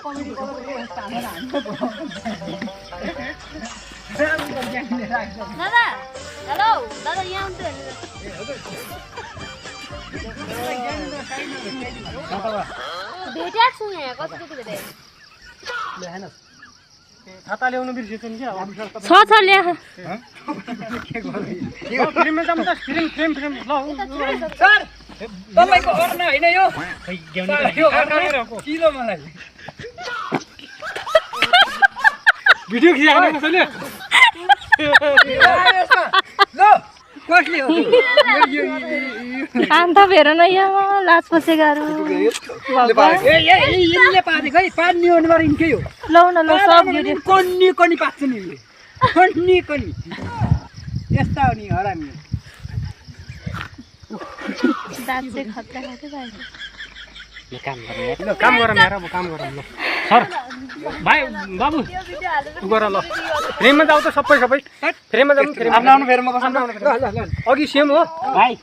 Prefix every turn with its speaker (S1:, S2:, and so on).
S1: दादा हेलो दादा यहाँ आउँछु भेटेको छु यहाँ कति भेटे
S2: खाता ल्याउनु बिर्सेछ नि क्या
S1: छ ल्या
S2: फ्रेममा जाऊँ त फ्रेम ल
S3: सर तपाईको अर्ना हैन यो यो किलो मलाई
S2: भिडियो खिचाएको कसैले
S3: ल कसले हो
S1: अन्त हेर न यहाँ लाज पसेगाहरू
S3: यसले पादेको है पानी अनुहार इनकै हो
S1: लौ न ल सब भिडियो
S3: कन्नी कन्नी पाक्छ नि यसले कन्नी कन्नी यस्ता हो नि हरामी
S1: दाँत चाहिँ खतरा खाएको भाइ
S2: काम गर मेरा अब काम गर ल सर भाइ बाबु गर ल फ्रेममा जाऊ त सबै फ्रेममा जाऊ फ्रेममा
S3: आफ्नो फेरमा बस्नु
S2: अघि सेम हो भाइ